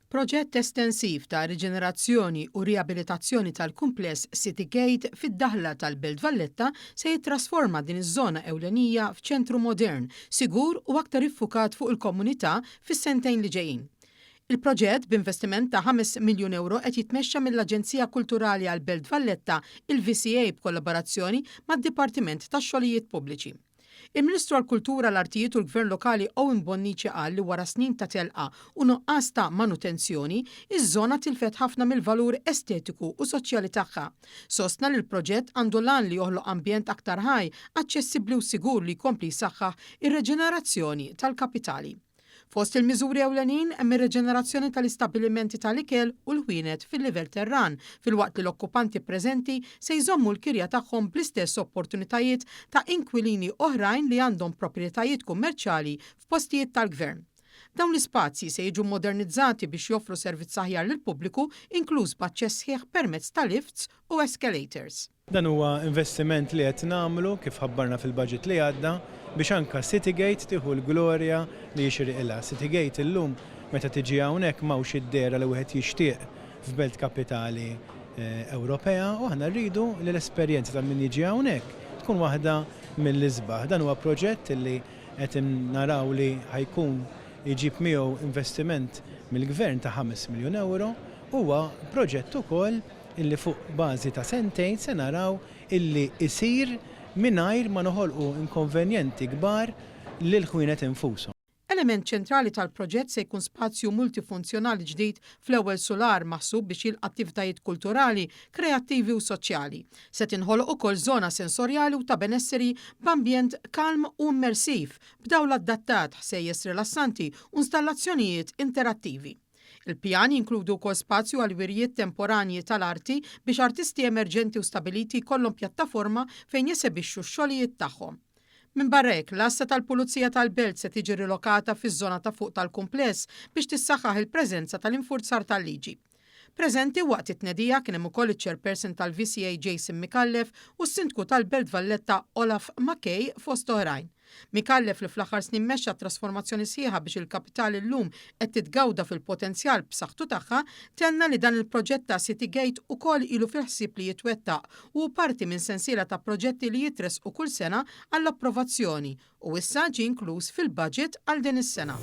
Proġett estensiv ta' riġenerazzjoni u riabilitazzjoni tal-kumpless City Gate fid-daħla tal-Belt Valletta se jittrasforma din iż-żona ewlenija f'ċentru modern, sigur u aktar iffukat fuq il-komunità fis-sentejn li ġejjin. Il-proġett, b'investiment ta' 5 miljun ewro qed jitmexxa mill-Aġenzija Kulturali għall-Belt Valletta, il-VCA b'kollaborazzjoni mad-Dipartiment tax-Xogħlijiet Pubbliċi. Il-Ministru għall-Kultura, l-Artijiet u l-Gvern Lokali Owen Bonnici qal li wara snin ta' telqa u nuqqas ta' manutenzjoni, iż-żona tilfet ħafna mill-valur estetiku u soċjali tagħha. Sostna li l-proġett għandu l-għan li joħloq ambjent aktar ħaj, aċċessibbli u sigur li jkompli jsaħħaħ ir-reġenerazzjoni tal-kapitali. Fost il-miżuri ewlenin hemm ir-riġenerazzjoni tal-istabbilimenti tal-ikel u l-ħwienet fil-livell terran filwaqt li l-okkupanti preżenti se jżommu l-kirja tagħhom bl-istess opportunitajiet ta' inkwilini oħrajn li għandhom proprjetajiet kummerċjali f'postijiet tal-gvern. Dawn l-ispazji se jiġu mmodernizzati biex joffru servizz aħjar lill-pubbliku inkluż b'aċċess sħiħ permezz ta' lifts u escalators. Dan huwa investiment li qed nagħmlu, kif ħabbarna fil-budget li għadda, biex anke Citygate tieħu l-glorja li jixiriqilha. Citygate illum meta tiġi hawnhekk m'hawnx id-dehra li wieħed jixtieq f'belt kapitali Ewropea u aħna rridu li l-esperjenza ta' min jiġi hawnhekk tkun waħda mill-isbaħ. Dan huwa proġett li qed naraw li ħa jkun iġib miegħu investiment mill-Gvern ta' 5 miljun ewro. Huwa proġett ukoll illi fuq bażi ta' sentejn se naraw illi jsir mingħajr ma noħolqu inkonvenjenti kbar lill-ħwienet infushom. Element ċentrali tal-proġett se jkun spazju multifunzjonali ġdid fl-ewwel sular maħsub biex jilqa' attivitajiet kulturali, kreattivi u soċjali. Se tinħoloq ukoll żona sensorjali u ta' benesseri b'ambjent kalm u immersiv, b'dawl adattat, ħsejjes rilassanti u installazzjonijiet interattivi. Il-pjan jinkludi wkoll spazju għal wirjiet temporanji tal-arti biex artisti emerġenti u stabiliti jkollhom pjattaforma fejn jesebixxu x-xogħlijiet tagħhom. Minbarra hekk, l-għassa tal-Pulizija tal-Belt se tiġi rilokata fiż-żona ta' fuq tal-kumpless biex tissaħħaħ il-preżenza tal-infurzar tal-liġi. Preżenti waqt it-tnedija kien hemm ukoll iċ-Chairperson tal-VCA Jason Micallef u s-Sindku tal-Belt Valletta Olaf Mackay fost oħrajn. Micallef li fl-aħħar snin mexxa trasformazzjoni sħiħa biex il-kapitali llum qed titgawda fil-potenzjal b'saħħtu tagħha, tenna li dan il-proġett ta' City Gate ukoll ilu fil-ħsieb li jitwettaq u hu parti minn sensiela ta' proġetti li jitressqu kull sena għall-approvazzjoni u issa ġie inkluż fil-budget għal din is-sena.